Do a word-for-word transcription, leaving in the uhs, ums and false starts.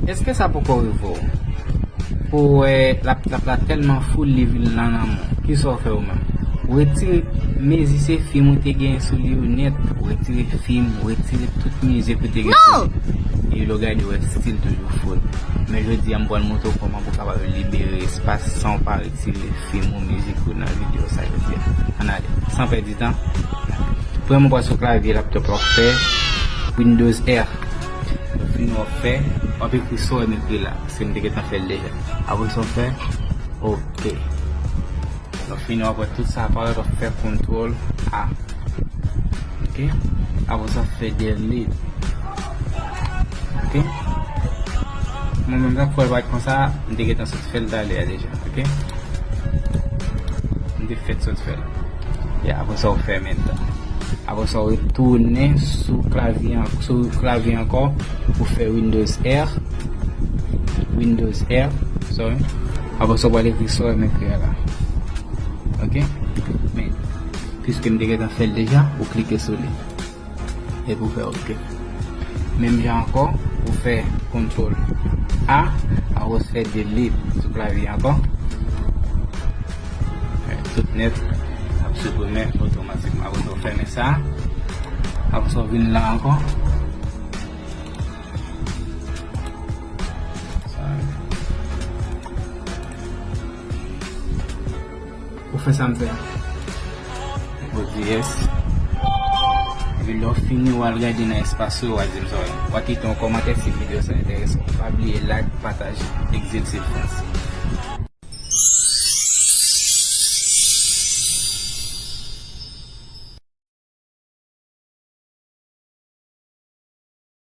Èske sa poko rive w? Pou w wè l ap, l ap la tèlman full li vin lan nan men w. Kisa w fè ou menm? Ou retire mezi se fim ou te genyen sou li yo nèt. Ou retire fim, ou retire tout mizik ou te gen sou li. E lè w gade w wè still toujou full. Men jodi a m pral montre w kòman pou w kapab libere espas san w pa retire fim ou mizik ou nan videyo sa jodi a. Ann ale. San pèdi tan. Premye w pral sou klavye laptop la w fè Windows R. Lè w fini w ap fè, w ap ekri sa w menm ekri la, paske m te gentan fè l deja. Apre sa w fè, oke. Lè w fini w ap wè tout sa aparèt, w ap fè kontwòl A. Oke? Apre sa w ap fè delete. Oke? Mwen menm sa k fè l pa t konsa, m te gentan sot fè l talè a deja, oke? M te fèk sot fè l. Ya, apre sa w fèmen l. Apre sa w retounen sou klavye an, sou klavye ankò pou fè Windows R. Windows R, sorry. Apre sa w pral ekri sa w menm ekri a la. Oke? Men, piske m te gentan fè l deja, ou klike sou li. Epi w fè oke. Menm jan ankò, ou fè kontwòl A, apre w fè delete sou klavye ankò. Fè tout nèt, ap siprimen otomatikman. Apre sa, w fèmen sa. Apre sa, w vin la ankò. Sa. Ou fè sa m fè a. Ou di yes. Epi lè w fini, w al gade nan espas yo, w a di m sa w wè. W a kite yon kòmantè si videyo sa enterese w. Pa bliye like, pataje, exit se franse.